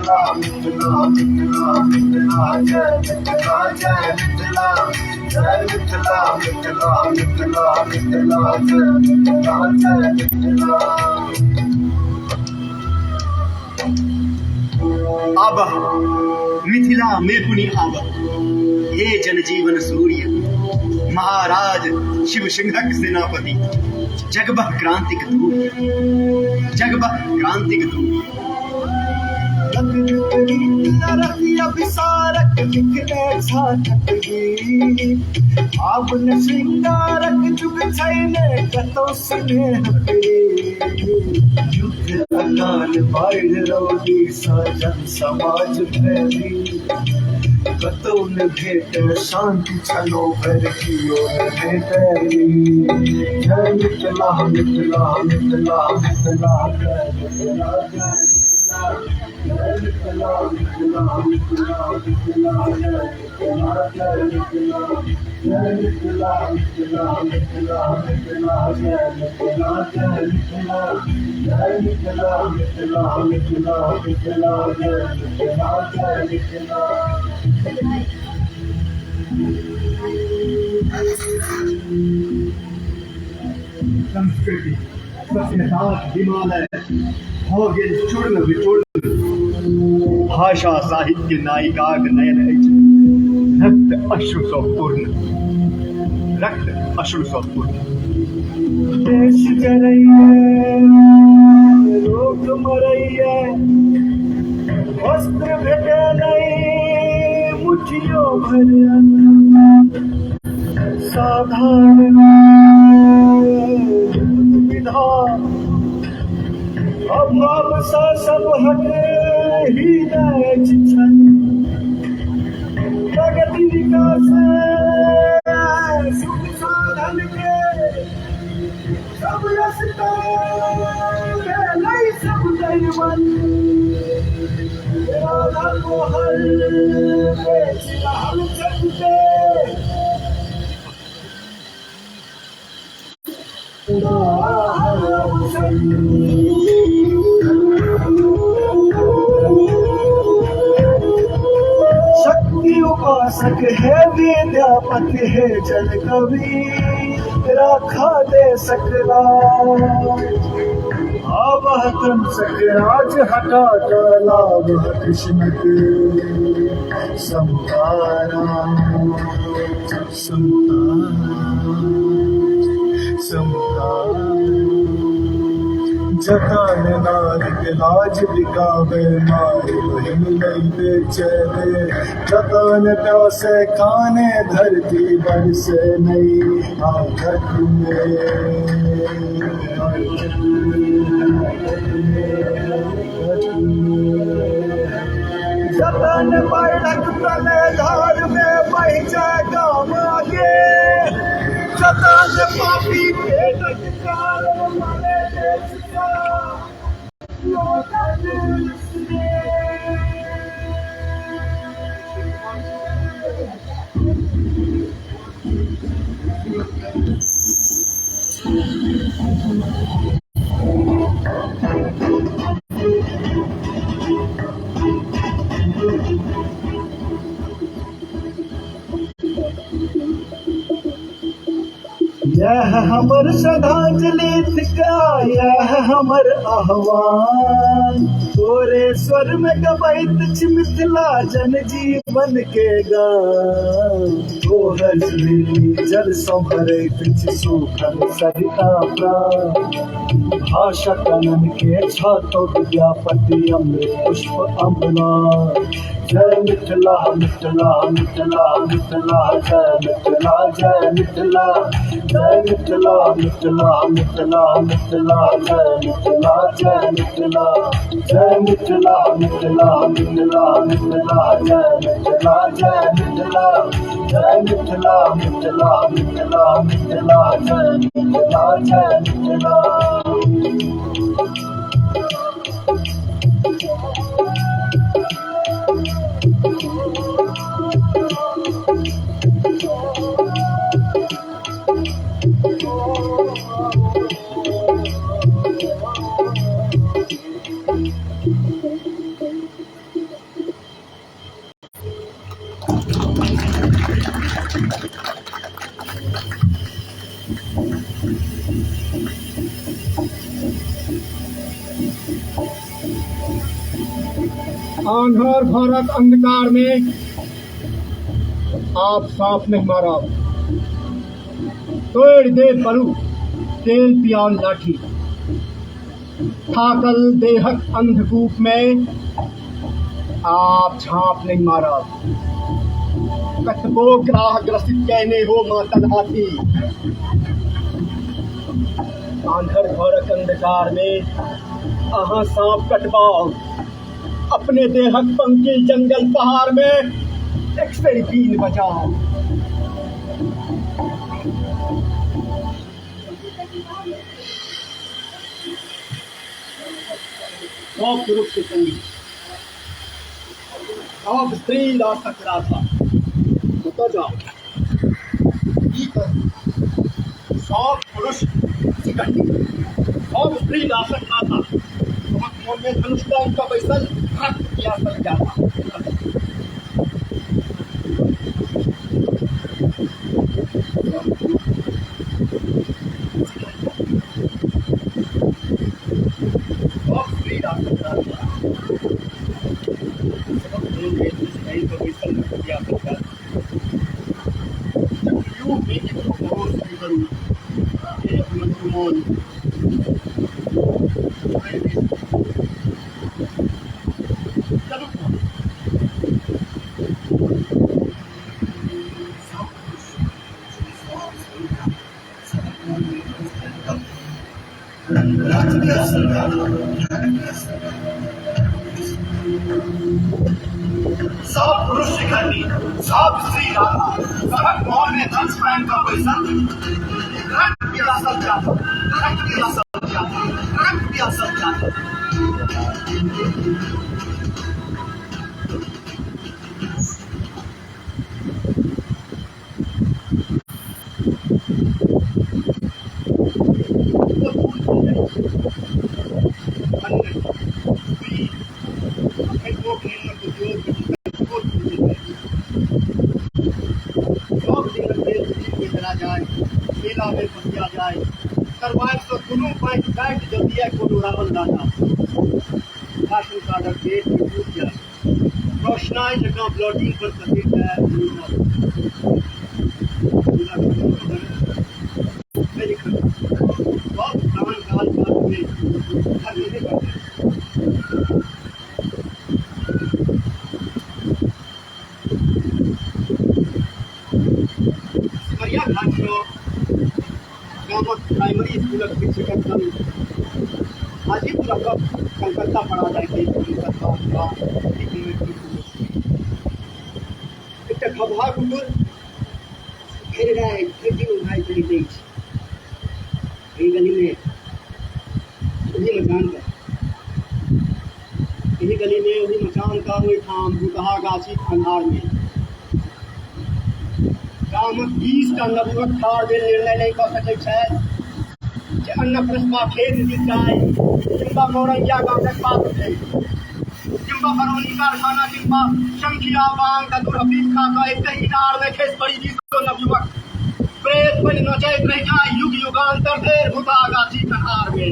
मिथिला मिथिला मिथिला मिथिला जय मिथिला जय मिथिला जय मिथिला मिथिला मिथिला मिथिला जय मिथिला जय मिथिला। आब मिथिला में पुनि आब हे जनजीवन सूर्य, महाराज शिव सिंहक सेनापति, जगबह क्रांतिक दूर, जगबह क्रांतिक दूर। आब न श्रृंगारक जुग छै ने कतौ स्नेह प्रेम। युद्ध अकाल बाढ़ि रौदी सँ जन समाज भयभीत, कतौ न भेटै शांति छलो भरि कियो न भेटै मीत। जय मिथिला मिथिला मिथिला मिथिला जय मिथिला जय मिथिला जय मिथिला मिथिला मिथिला मिथिला जय मिथिला जय मिथिला जय मिथिला मिथिला मिथिला मिथिला जय मिथिला जय मिथिला जय मिथिला मिथिला मिथिला मिथिला जय मिथिला जय मिथिला। संस्कृति सभ्यताक हिमालय भऽ गेल चूर्ण विचूर्ण, भाषा साहित्य नायिकाक नयन अछि रक्त अश्रु सँ पूर्ण, रक्त अश्रु सँ पूर्ण। देश जरैया लोक मरैया वस्त्र भेटै नहि मुठियो भरि अन्न, साधारण विधान अभाव सँ सब हक ही अछि छन। प्रगति विकास सुख साधन के सब रस्ता भेलै सब दैवन। राधा मोहर बेच रहल छथि हर अवसर। शक्ति उपासक है विद्यापति है जन कवि, राखा दे सकला आबह कंसक राज हटा लाभ कृष्ण के समतारा समतारा समतारा। जतन नारिक लाज बिकावे माय बहिन नहीं बेचे दे, जतन प्यासे काने धरती बरसे नहीं आंखत में। जतन बाढ़क प्रलय धार में बह जाए गाम आगे, जतन पापी पेटक कारण मरे देश का लोटन यह हमर श्रद्धांजलि थिका, यह हमर आह्वान। तोरे स्वर में गबैत छी मिथिला जन जीवन के गान। तोहर सुरीली जल सँ भरैत छी सूखल सरिता प्राण। भाषा कनन के छतो विद्यापति अमृत पुष्प अम्लान। जय मिथिला मिथिला मिथिला मिथिला जय मिथिला जय मिथिला जय मिथिला मिथिला मिथिला मिथिला जय मिथिला जय मिथिला जय मिथिला मिथिला मिथिला मिथिला जय मिथिला जय मिथिला जय मिथिला मिथिला मिथिला मिथिला जय मिथिला जय मिथिला। आन्हर घरक अंधकार में आप सांप नहीं मारब। तोड़ दे बलू तेल पियाल लाठी। थाकल देहक अंधकूप में आप झांप नहीं मारब। कतबो ग्राह ग्रसित कहने हो मातल हाथी। आंधर घरक अंधकार में अहाँ सांप कटबाओ। अपने देहक पंकिल जंगल पहाड़ में एक बीन बजाओ। सब पुरुष के संगी, सब स्त्री रासक राधा। कतऽ जाओ? की करू? सब पुरुष शिखंडी, सब स्त्री रासक राधा। सबक मोन में धनुष टांग कऽ बैसल रक्त पियासल जाता। सब स्त्री रासक राधा। सबक मोन में धनुष टांग कऽ बैसल रक्त पियासल जाता। चक्रव्यूह में केकरो भरोस नहि करू। हे अभिमन्यु मोन। चलू। सब पुरुष शिखंडी, सब स्त्री राधा। सबक मोन में धनुष पहन कऽ बैसल रक्त पियासल जाता, रक्त पियासल जाता, रक्त पियासल जाता। अन्न, स्त्री, अखन लोक निम्नक उद्योग कतबो दूर चलि जाइ छी। सब दिनक तेल चीज में चला जाय, मेला में फसिया जाय। तरवारि सँ दुनू पाँखि काटि जँ दिए कोनो रावण राजा। राशन कार्डक पेट में टूटि जाय। रोशनाई जकाँ प्लॉटिंग पर ससरि जाय योजना। नहि लिखल। सब प्राण काल काल में धर्म नहि करतै। सिमरिया घाटसँ गामक प्राइमरी स्कूलक शिक्षकक संग हाजीपुरक कलकत्ता पड़ा जाइत अछि। कलकत्ता एकटा खबहा कुकुर भरि राति भरि दिन उघाइत रहैत अछि। एहि गलीमे ओहि मचान पर, एहि गलीमे ओहि मचान पर, ओहिठाम भूतहा गाछीक अन्हारमे गामक 20 टा नवयुवक ठाढ़ भेल निर्णय नहि कऽ सकैत छथि जे अन्नप्रस्था खेत दिस जाय किंबा मौरंगिया गाछक पात उठै किंबा बरौनी कारखाना किंबा शंखिया बांग धतुर अफीम खा कऽ एकहि इनारमे खसि पड़ी 20 नवयुवक प्रेत बनि नचैत रहि जाय युग युगान्तर धरि भूतहा गाछीक अन्हारमे।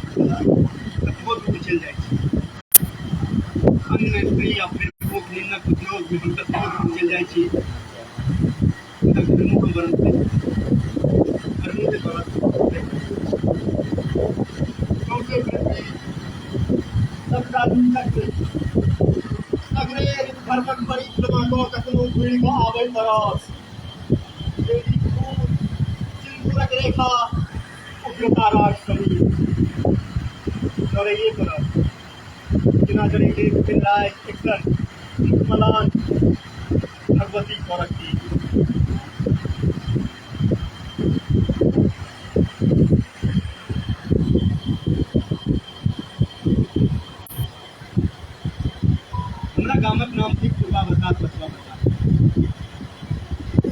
कतबो दूर चलि जाइ छी। अन्न, स्त्री आ फेर भूख निन्नक उद्योगमे हम कतबो दूर चलि जाइ छी। मुदा धर्मोके वरण नहि, धर्मोके वरण नहि। सौंसे पृथ्वी सबटा चक्र सगरे धर्मक परिक्रमा कऽ कखनो घुरि कऽ आबै तरस। देवीक फूल, सिन्दूरक रेखा, उग्रताराक समीर। जरैए पड़त। जेना जरेले दिन राति एकसर मलान भगवती करक की। हमरा गामक नाम थिक पूर्वा बरसात पछुआ बरसात।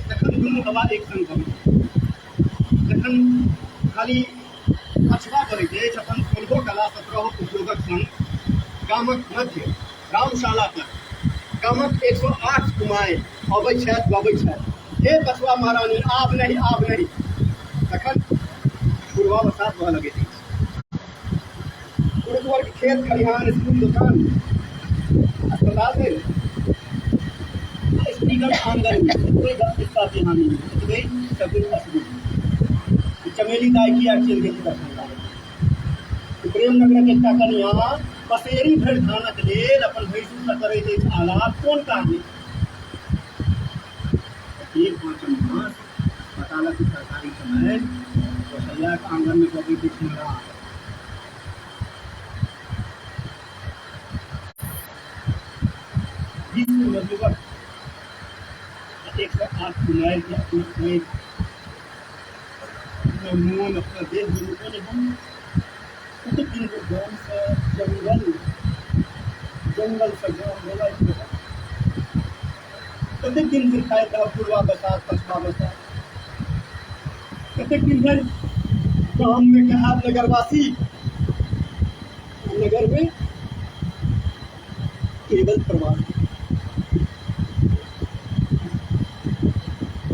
तखन दुनू हवा एक संग बहैत, जखन खाली पछुआ बहैत अछि अपन 16 कला 17 उद्योगक संग गामक मध्य रामशाला पर गामक 108 कुमारि अबै छथि, गबै छथि। हे पछुआ महारानी, आब नहि, आब नहि। तखन पुरवा बसात बहऽ लगैत अछि। पुरुष वर्ग खेत खलिहान स्कूल दोकान अस्पताल में, स्त्रीगण आंगन में, एतबे गप किस्सा पिहानी में, एतबे सगुन असगुन। चमेली दाइ किया चलि गेल दरभंगा? प्रेमनगरक एकटा कनिया पसेरी भरि धानक लेल अपन भैंसुरसँ करैत अछि आलाप, कोन कारणे? एक पाँचम मास अस्पतालक सरकारी समय कौशल्याक आंगनमे गबैत अछि मरा। 20 नवयुवक 108 कुमारि के अपना आँखि, अपना मोन, अपना देह दुनू ने हम कतेक दिन गामसँ जंगल, जंगलसँ गाम बौआइत रहब। कतेक दिन धरि खाइत रहब पुरवा बसात, पछुआ बसात? कतेक दिन धरि गाममे कहाब नगरवासी, नगरमे केवल प्रवासी?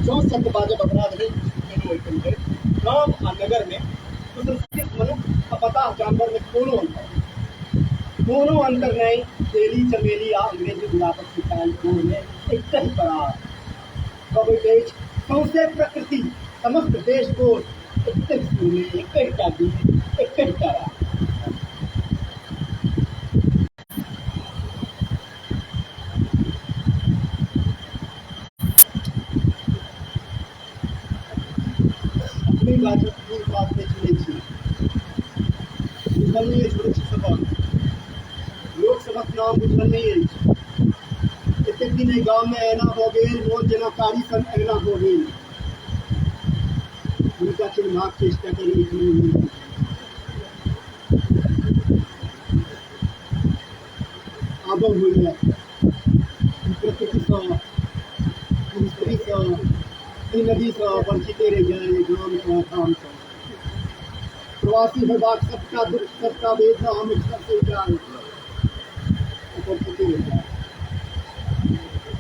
जँ सत्य बाजब अपराध नहि कोनो ओहिठाम धरि गाम आ नगरमे कुसंस्कृत मनुक्ख आ बताह जानवरमे कोनो अन्तर नहि, कोनो अन्तर नहि। तेली चमेली आ अंग्रेजी गुलाबक सिंचाई कोरमे एकहि पराग गबैत अछि सौंसे प्रकृति, समस्त देश कोश एकहि सुरमे, एकहिटा गीत, एकहिटा राग। अपने गाछक फूल पात नहि चिन्है छी, बुझल नहि अछि वृक्ष सभक, लोक सभक नाम बुझल नहि अछि। एतेक दिन एहि गाममे एना भऽ गेल, मोन जेना कारी सन एना भऽ गेल। हुनका चिन्हबाक चेष्टा करी एखनो आबऽ होइए प्रकृतिसँ, स्त्रीसँ, एहि नदीसँ परिचिते रहि जाय, एहि गामसँ, ठामसँ। प्रवासी होयबाक सबटा दुःख, सबटा वेदना हम एकसर सहि जाय, परिचिते रहि जाय।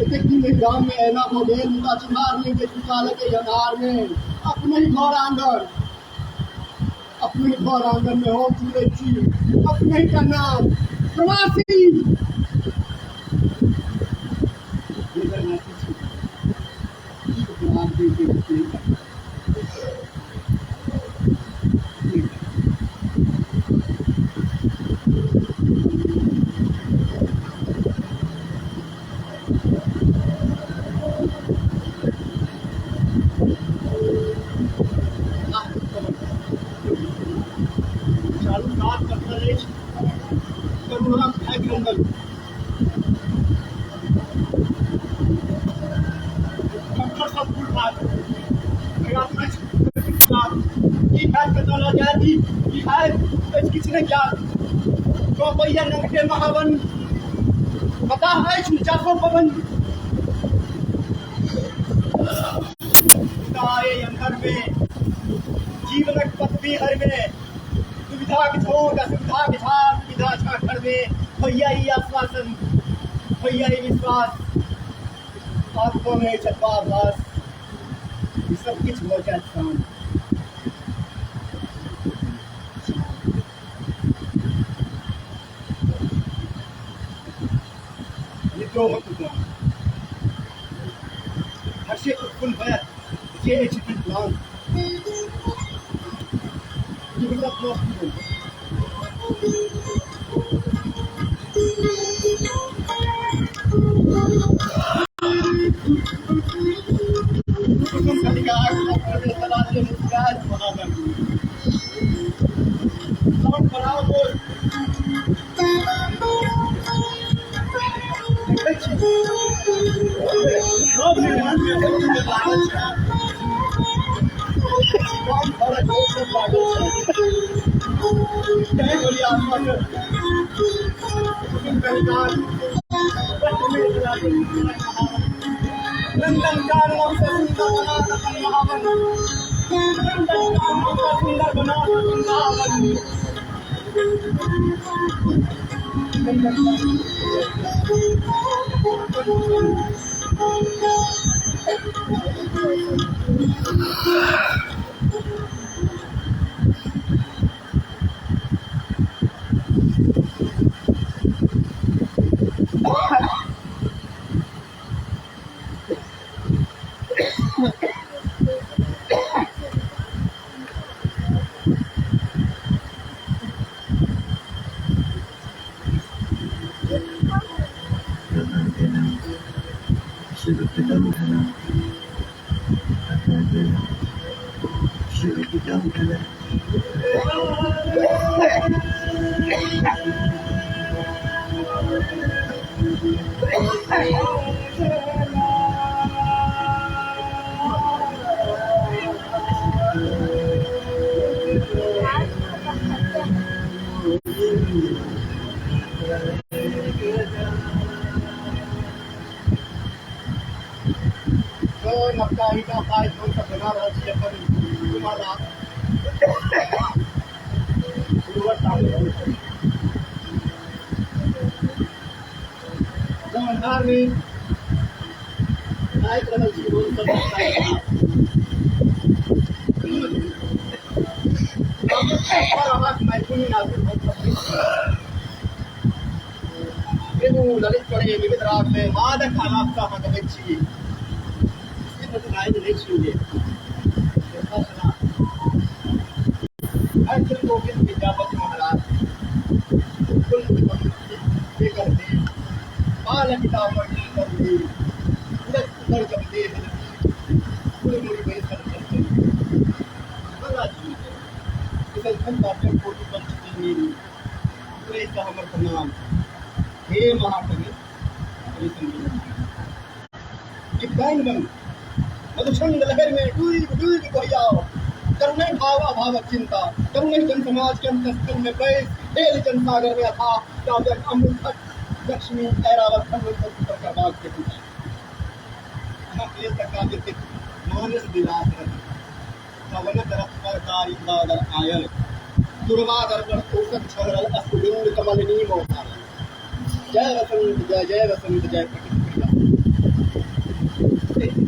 एतेक दिन एहि गाममे एना भऽ गेल, मुदा चिन्हार नहि जे चुका लगे अन्हारमे। अपनहि घर आङ्गन, अपने घर आंगन में हम सुनै छी अपने का नाम प्रवासी। नगरवासी छी, की अपराध दै छै अपने का? चारू कात पसरल अछि करुणाक भय खंडन। डॉक्टर सब फूल पात की खायत, कतऽ लऽ जायत ई की खायत अछि, किछु नहि ज्ञात। चौपैया नंगटे महावन पता अछि उचासो पवन अंतर में जीवनक पदवी हर में सुविधाक झोंक, असुविधाक झाड़, सुविधा झाखर में होइया ई आश्वासन, होइया ई विश्वास, आत्मा में अछि अथवा ई सब किछु भऽ जायत शांत। विद्रोहक उद्यम हर्षित उत्पन्न होयत जे अछि विद्वान जीवनक जीवन। नंदन कानन से सुंदर बना अपन महावन, नंदन कानन से सुंदर बना अपन महावन। चिंता करुण जन समाज के अंतस्थल में बैस खेल जनसागर में अथा अमृत लक्ष्मी ऐरावत पर के मानस विलास पवन तरफ पर कारी बादल आयल दुर्वादर पर औसत छहरल अश्वबिंद कमलिनी मोहार। जय वसंत जय जय वसंत जय प्रकृति प्रिया।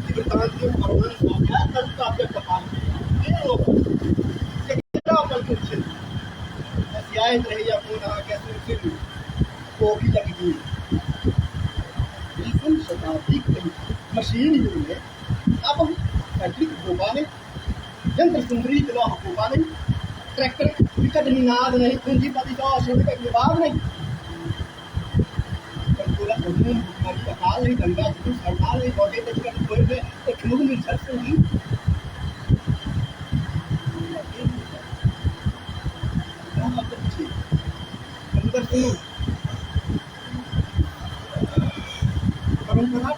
वृत्तांत के वर्णन हो गया काव्य कपाल शताब्दी मशीन युग में अब फैक्ट्री गोपाने यंत्र सुंदरी गोपाने ट्रैक्टर विकट निनाद नहीं पूंजीपति का श्रमिक विवाद नहीं अकाल नहीं दंगा हड़ताल नहीं बॉडी एक परंपरा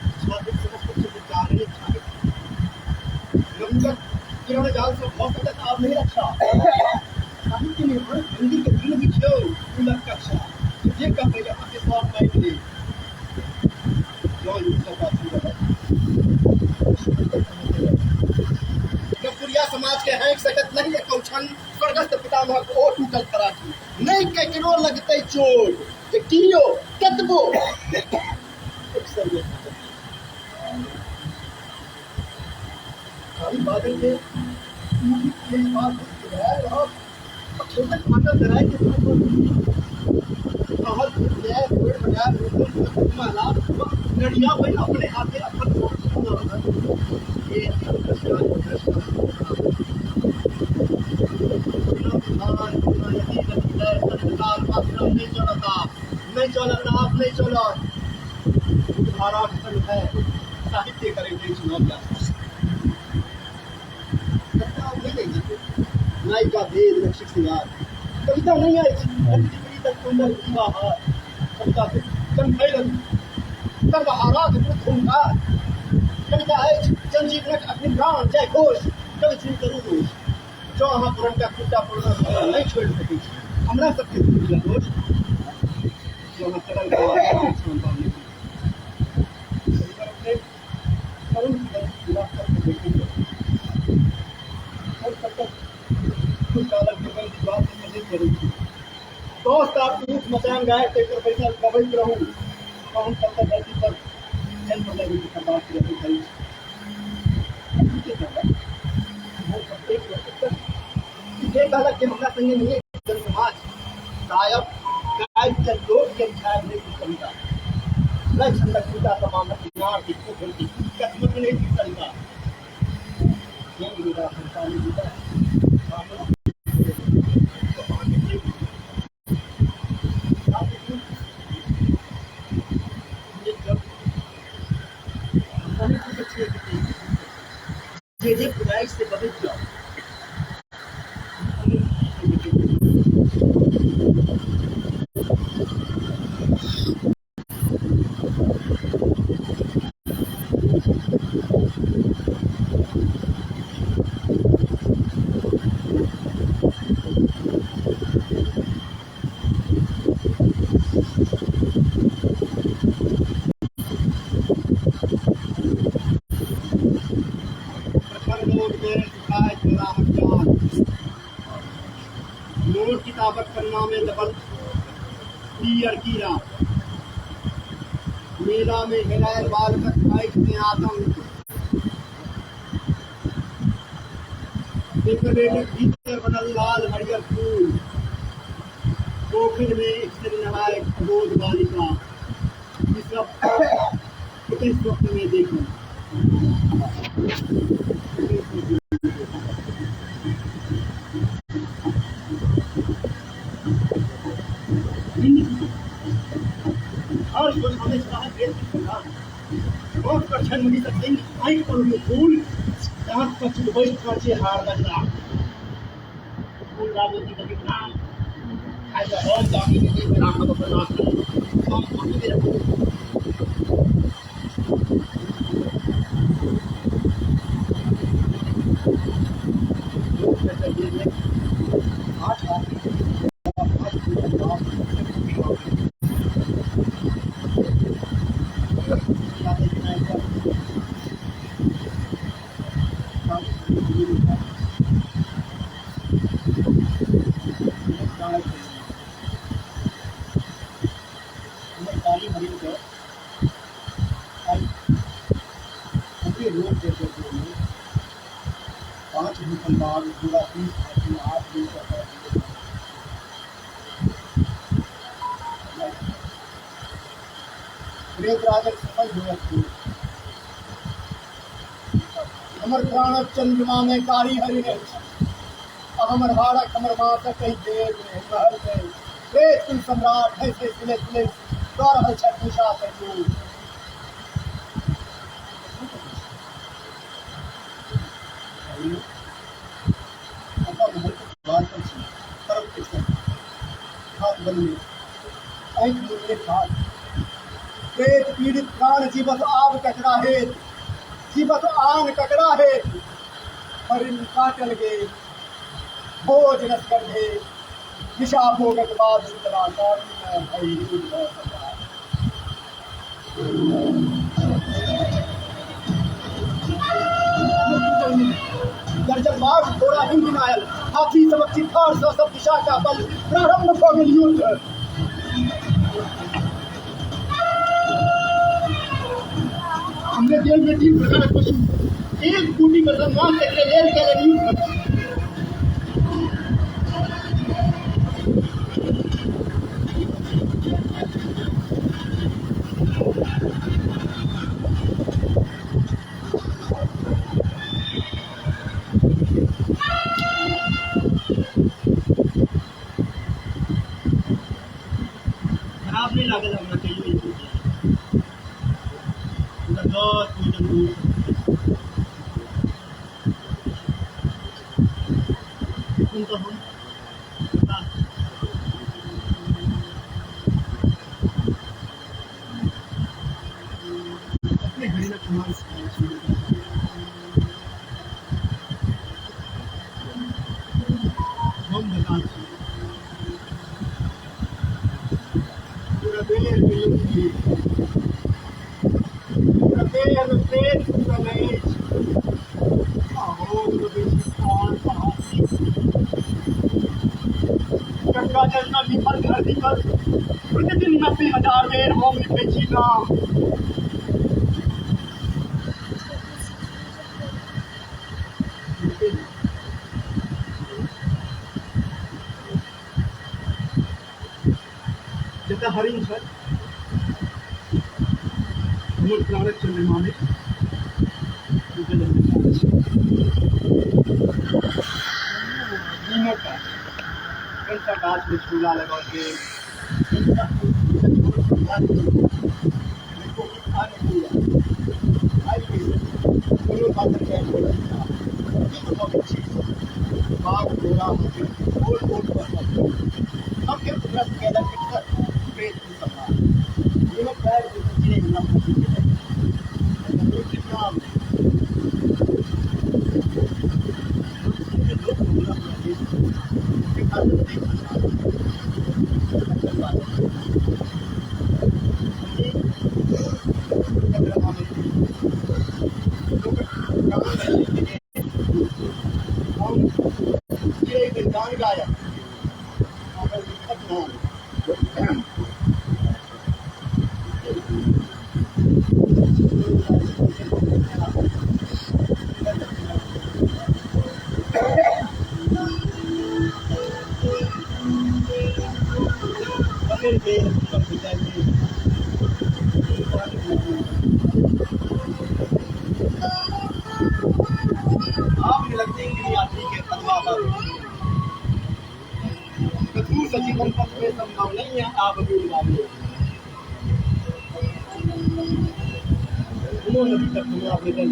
जाल से बहुत आप नहीं रक्षा साहित्य निर्माण मंदिर के दिन कक्षा ये कब समाज के हैंक सकत नहीं कौछन स्वर्गस्थ पितामह को ओ टूटल फराठी नहीं केकरो लगते चोट जे कियो कतबो खाली बादल के नड़िया भाई अपने हाथे अपन नहीं चलता नहीं चलत है साहित्य करेंगे चुनाव नायिका भेद रक्षक सिंगार कविता नहीं आई कविता कविता जनजीवनक अग्निप्राण जय घोष कवि चुन करू दोष जो अहाँ पुरनका खुट्टा पुरना नहीं छोड़ि सकै छी हमरा सबके दोष जो अहाँ तरल दोस्त आप ऊख मचान गाय पर पैसा गबैत रहू हम तब तक गलती पर चल पर लगी के कहलक जे कहलक जे हमरा संगे नहि जन समाज गायब गायब के लोक के छाया भेल कविता नहि छंदक पूजा समानक किनार दिक्कत भेल कथमत नहि कविता जे जे बुराइ से बदलि जाउ। नोट किताबक पन्नामे दबल पीयर कीड़ा, मेलामे हेरायल बालकक आँखिमे आतंक, पेपरवेटक भीतर बनल लाल हरियर फूल, पोखरिमे स्त्री नहायक अबोध बालिका, ई सब एकै स्वप्नमे देखल। और गोस्वामी साहब वेद की संधान बहुत पर छनि मुनि सत्संग आँखि पर हुए फूल दाँत पर चुटबैत पर छै हार बजरा फूल राजनीति बगी नाम खाइ तऽ हम बाकी के देश राखब अपन नाम हम बाकी के रखब। आठ पाँच भूखल बाघ पूरा 30 हाथी 8 दिन प्रेतराजक सफल होयत। हमर प्राणक चंद्रमा में कारी हरि अछि, हमर हारक हमर मातक एहि देव में महल में प्रेत कुल सम्राट है से सिले सिले कऽ रहल छथि निशा संयोग। हाथ बनने आँखि मुनने ठाढ़ प्रेत पीड़ित प्राण जीवत आब ककरा हेत, जीवत आन ककरा हेत, हरिण काटल गेल भोज रसगर भेल निशा भोगक बाद सुतला काली भई भऽ सका। गर्जन बाघ घोड़ा हिंद आयल हाथी सबक चित्कार सँ सब दिशा का बल प्रारंभ भऽ गेल युद्ध। हमरे जेल में 3 प्रकारक पशु 1 कोटि मुसलमान के लेल केलनि युद्ध। खराब नहीं लागल हमरा कहियो ई चीज। पूरा 10 मीटर दूर। एखन तऽ हम अपने हरिणक मांस खाइ छी। हम बता छी पूरा देह के युद्ध पूरा देह में प्रेत पूरा अछि। अहो स्थान पहाड़ गंगा जल न लिखल धरती पर प्रतिदिन 90,000 बेर हम लिखै छी नाम। एकटा हरिण छल हमर प्राणक चन्द्रमामे डूबल अछि। नीमक गाछ, कनिटा गाछमे झूला लगाओल गेल। बाघ घोड़ा गोल गोल सबके उपरस केलक प्रेत सम्मान नीमक पैर जे हमरा गान गायक आप लगते हैं यात्री के फतवा पर कथू सजीवन पथ में संभव नहीं है आप बाबू उन्होंने अभी तक तुम्हें आवेदन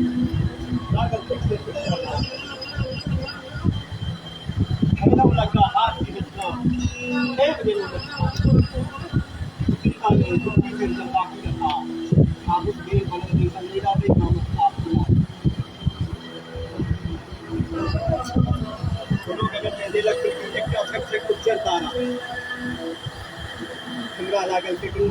लागल फिर से लगा हाथ की रचना एक दिन चिंता नहीं सुखी फिर चंदा की कथा आप उस बेल बनल दिन मीरा भी नाम आप सुना कोनो गगन में देलक एकटा छक उज्जर तारा हमरा लागल केकरो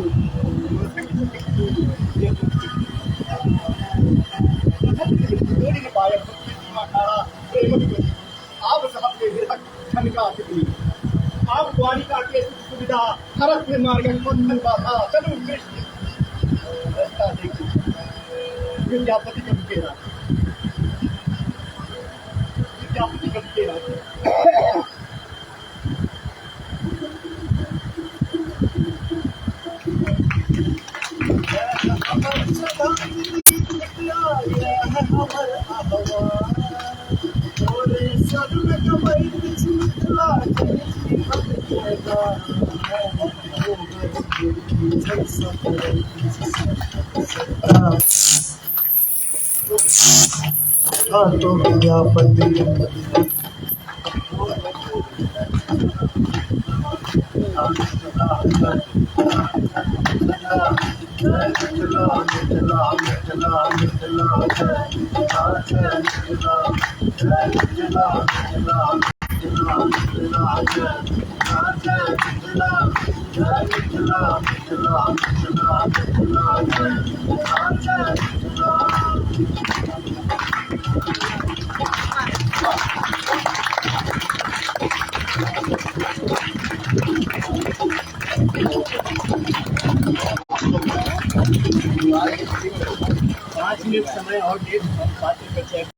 आब साहब के विरहक ठनका तितली आब द्वारिका के सुख सुविधा हरत में मार्गक बंधन बाधा चलू कृष्ण रास्ता देखू विद्यापति कवि के राज विद्यापति कवि के राज हाँ तो विद्यापति 5 मिनट समय और डेढ़ 5 मिनट।